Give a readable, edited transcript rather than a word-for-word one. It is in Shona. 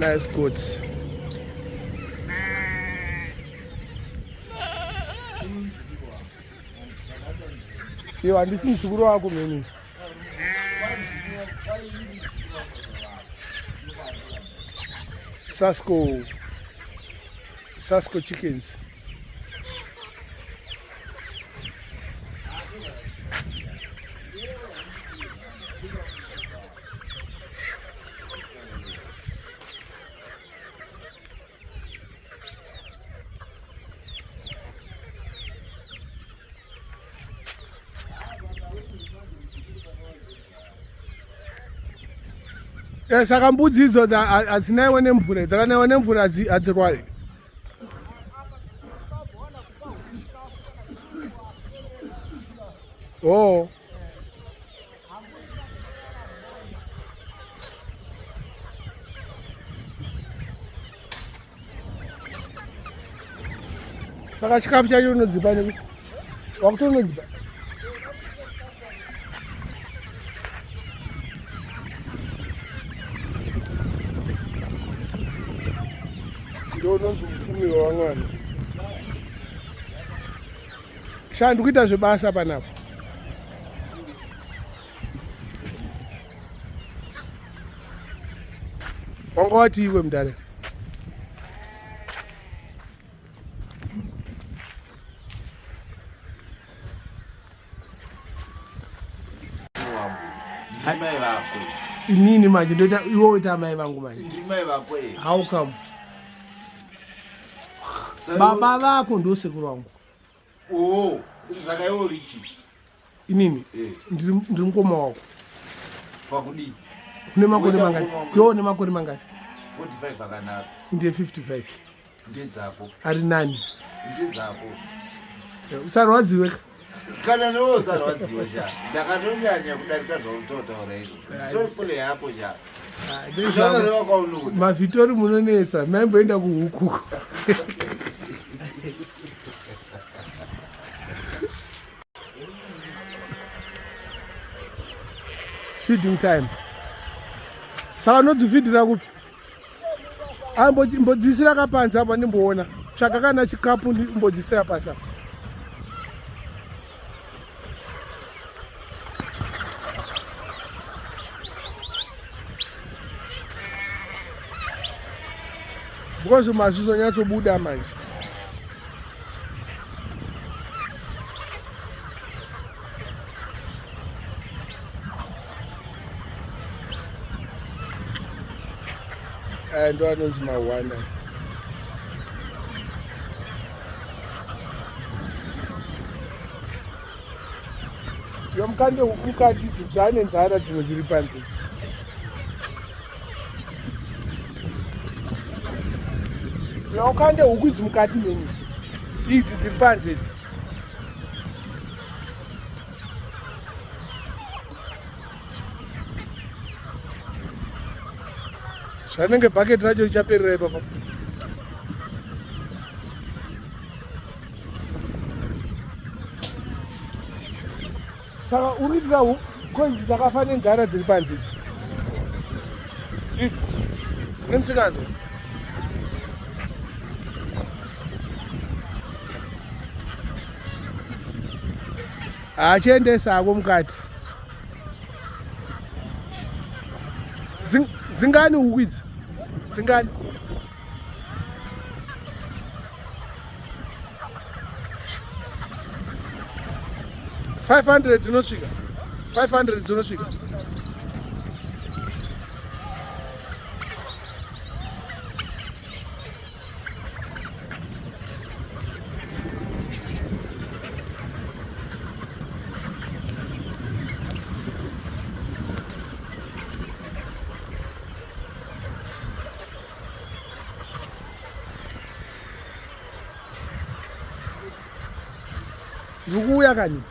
Nice goats. Yo, handisi muzukuru wako meni. Sasco Sasco chickens. Eh, saka mbudzi idzo hadzinaiwe nemvura dzakanaiwa nemvura hadzirwari oh saka chikafu chacho unodzipa nekuti wakuti unodzipa ndo unonzi upfumi hwevamwana sha ndikuita zvebasa panapa wanga wati iwe mudare inini manje ndoita iwe woita amai vangu manje how come baba vako ndosekuru vangu Oh, saka iwe uri chii? Inini eh. ndiri mukoma wako. Pakudii? Une makore mangani? Yo une makore mangani? 45 akanaka. Ndiye 55. Ndedzako. Ari nani? Ndedzako. Eh, usarwadziwe. Kana newe usarwadziwe sha. Ndakatonyanya kudarika zvautotaura izvo. Sorry pole yako sha. Mavhitori munonetsa maimboenda kuhuku. Feeding time. Saka unodzifidira kupi? Mbodzisira kapanzi apa ndimboona. Tsvaka kana chikapu mbodzisira pasi apa. Because mazvizonyatsobuda manje. Aya ndo anonzi mahwana. Yo mukande huku mukati idzi dzane nzara dzimwe dziri panze idzi. Ukande huku idzi mukati meni idzi dziri panze idzi. Zvanenge bhaketi racho richaperera ipapa. Saka uri kuitira koidzi dzakafa nenzara dziri panze idzi. Idzi dzine musikanzwa. Achiendesa ako mukati. Dzingani huku idzi? Dzingani? 500 dzinosvika 500 dzinosvika Ndikuuya kani.